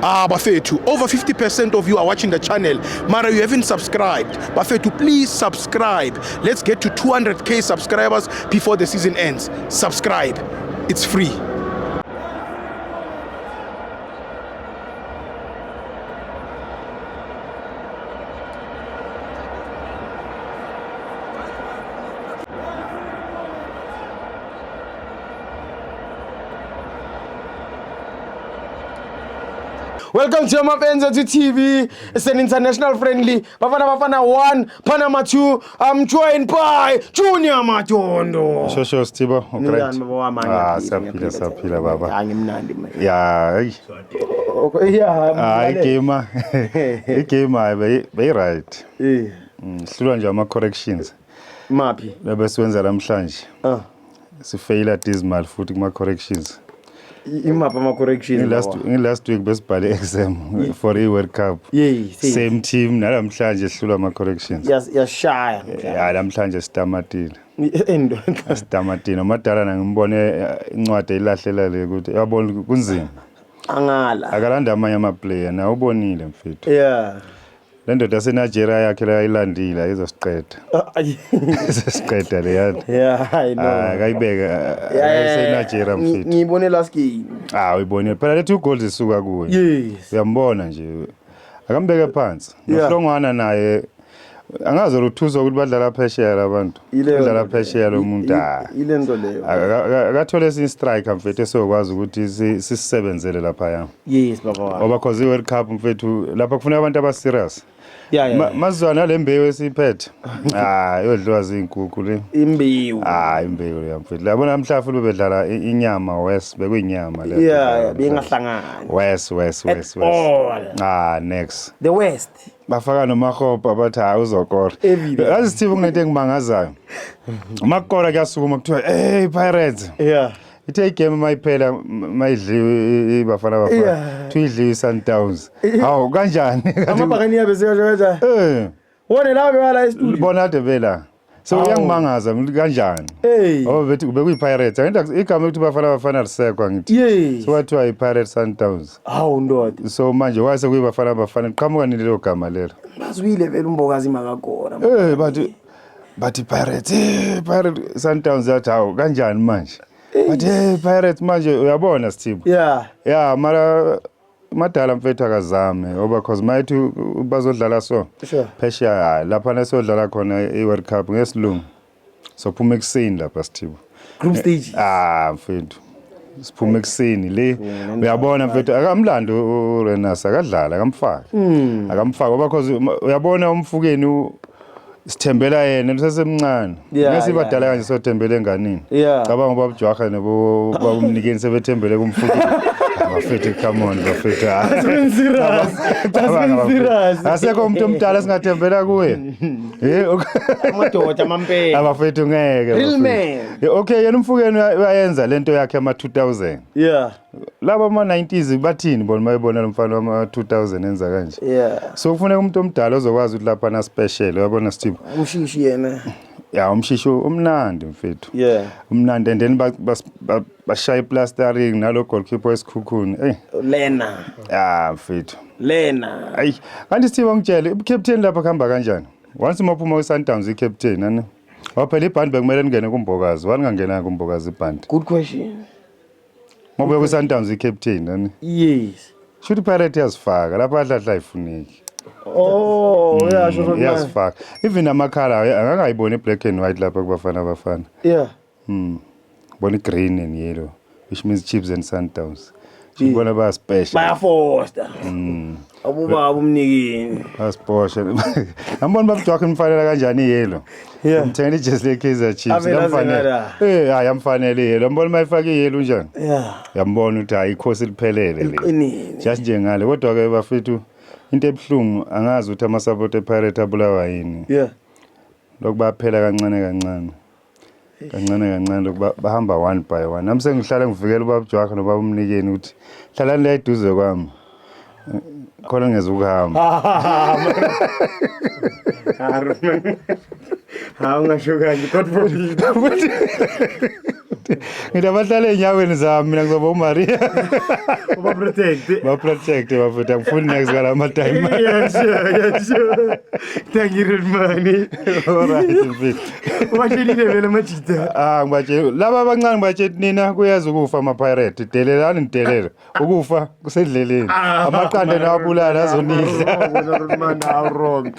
Ah, bafethu, over 50% of you are watching the channel. Mara, you haven't subscribed. Bafethu, please subscribe. Let's get to 200K subscribers before the season ends. Subscribe. It's free. Welcome to Amapenza to TV. It's an international friendly. Bafana Bafana 1, Panama 2. I'm joined by Junior Matondo. Shosho Sithibo, Ninjani baba wami? Ah, Ngiyaphila, siyaphila ngiyaphila. siyaphila baba. Ah, ngimnandi mina. Ya, hey. Okay, yeah. Ah, igame. Igame hayi beyi right. Eh, Sihlulwa nje ama corrections. maphi? Lebe siwenza namhlanje. Ah. Sifeyila dismal futhi kuma corrections. Imaphi ama corrections? Last week besibhale exam for i World Cup. Yes. yes. Same team namhlanje sihlulwa ama corrections. Yes, yashaya. Ya namhlanje sitamatile. Endo. Sitamatile. Umadala ngimbone incwadi elahlela le ukuthi yabona kunzima. Angala. Akalanda amanye ama player na ubonile mfethu. Yeah. Le ndoda yaseNigeria yakhe la ayilandile ayizosiqeda. Ah, ay- Izosiqeda leyana. Yeah, I know. Ah, akayibeke yaseNigeria mfethu. Ngiyibone last game. Ah, uyibonile. Phela le two goals isuka kuye. Yes. Uyambona nje. Akambeke phansi. Yeah. Nohlongwana naye angazi uthuswa ukuthi badlala phesheya labantu. Ileyo Badlala nto phesheya lo leyo. muntu. Ah. Ile nto leyo. Akathole esinye striker mfethu esokwazi ukuthi sisebenzele lapha. Yes baba wami. Ngoba cause i-World Cup mfethu lapha kufuneka abantu aba serious. Yeah, yeah. Mazwana le mbewu esiyiphethe. Ah, yodliwa zinkukhu le. Imbewu. Ah, imbewu le mfethu. Yabona namhla futhi bebedlala inyama wes, bekuyinyama le. Yeah, bengahlangani. Wes wes At wes wes. all. Ah, next. The West. Bafaka nomahopa bathi hayi uzokora. Evident. Yazi Steve kunento engimangazayo. Makora kuyasukuma kuthiwa hey Pirates. Yeah. Ithe igame mayiphela mayidliwe iBafana Bafana. Yeah. Kuthiwa idliwe iSundowns. Hawu kanjani? Amabhakaniya bese kasho kanjani? Eh. Wona la bewala e-studio. Bona kade bela. So Hawu. uyangimangaza mina kanjani? Hey. Oh bethi bekuyi-Pirates. Angithi igama elithi Bafana Bafana lisekwa ngithi. Yes. So kwathiwa i-Pirates Sundowns. Hawu ndoda. So manje wase kuyiBafana Bafana qhamuka nini lelo gama lelo? Bazwile vele umbokazi makakora. Eh bathi Pirates, eh Pirates Sundowns yathi hawu kanjani manje? Bathi hey Pirates manje uyabona Sithibo. Yeah. Yeah, mara madala mfethu akazame ngoba cause mayithi bazodlala so. Sure. Phesheya hayi lapha nesodlala khona i-World Cup ngesilungu. Sophuma ekuseni lapha Sithibo. Group stage. Ah mfethu. Siphuma ekuseni le uyabona mfethu akamlando uRenas akadlala akamfaki. Akamfaki ngoba cause uyabona umfukeni sithembela yena usesemncane. Yeah, Ngesibadala yeah. kanje sothembele enganini. Yeah. Cabanga ubaba Jwaha nebo baba umnikeni sebethembele kumfukeni. Bafethu come on bafethu. Serious. Cabanga, bafethu. Serious. Asekho umuntu omdala singathembela kuye. Eh Amadoda amampela. abafethu ngeke. Real bafethu. man. Okay yena umfukeni uyayenza lento yakhe ama 2000. Yeah. Laba ama 90s bathini bona mayibona lo mfana wama 2000 enza kanje. Yeah. So kufuneka umuntu omdala ozokwazi ukuthi lapha na special uyabona Steve. Umshishi yena. Ya umshisho umnandi mfethu. Yeah. Umnandi and then bashaya iplastering nalo goalkeeper wesikhukhuni. Hey, Lena. ya mfethu. Lena. Ayi, kanti Steve ngitshele ucaptain lapha kuhamba kanjani? Once maphuma kwi-Sundowns i-captain ani. Waphela ibhandi bekumele ningene kumbokazi. Waningangena kumbokazi ibhandi. Good question. Ngoba kwi-Sundowns i-captain ani. Yes. Shuthi Pirate iyazifaka lapha adladla ayifuneki. Oh, yeah, sure. Iyazifaka. Even amakhala angangayiboni i-black and white lapha kubafana bafana. Yeah. Bona i-green and yellow which means Chiefs and Sundowns. Shuthi bona ba special. Bayafosta. Abobaba umnikini. Basibosha. Ambona babujwakhe imfanela kanjani iyellow. Yeah. Ngithengele ijezi le-Kaizer Chiefs. Avele Yamfanele. azengala. Eh, hayi yamfanele iyellow. Ambona mayifaka iyellow njani? Yeah. Yambona ukuthi hayi ikhosi liphelele le. Liqinile. Just nje ngale kodwa ke bafethu into ebuhlungu angazi ukuthi ama support ePirate abulawa yini. Yeah. Lokhu baphela kancane kancane. Kancane kancane lokhu bahamba one by one. Nami sengihlala ngivikela ubaba Jwakhe nobaba umnikeni ukuthi hlalani la eduze kwami. Khona ngeze ukuhamba. Hawu, ngasho kanje, God forbid. Ngithi abahlale ey'nyaweni zami, mina ngizoba uMaria. Uba protect. Ba-protect bafethu, angifuni next ngala matime. Yeah, sure. Thank you, Rodman. Alright, mfethu. Ubatshelile vele amajita. Ah, ngibatshele laba abancane, ngibatshele nina kuyazi ukufa ama-pirate, delelani, nidelele, ukufa kusendleleni, amaqanda nawabulala azonidla. Wrong, Rodman, how wrong.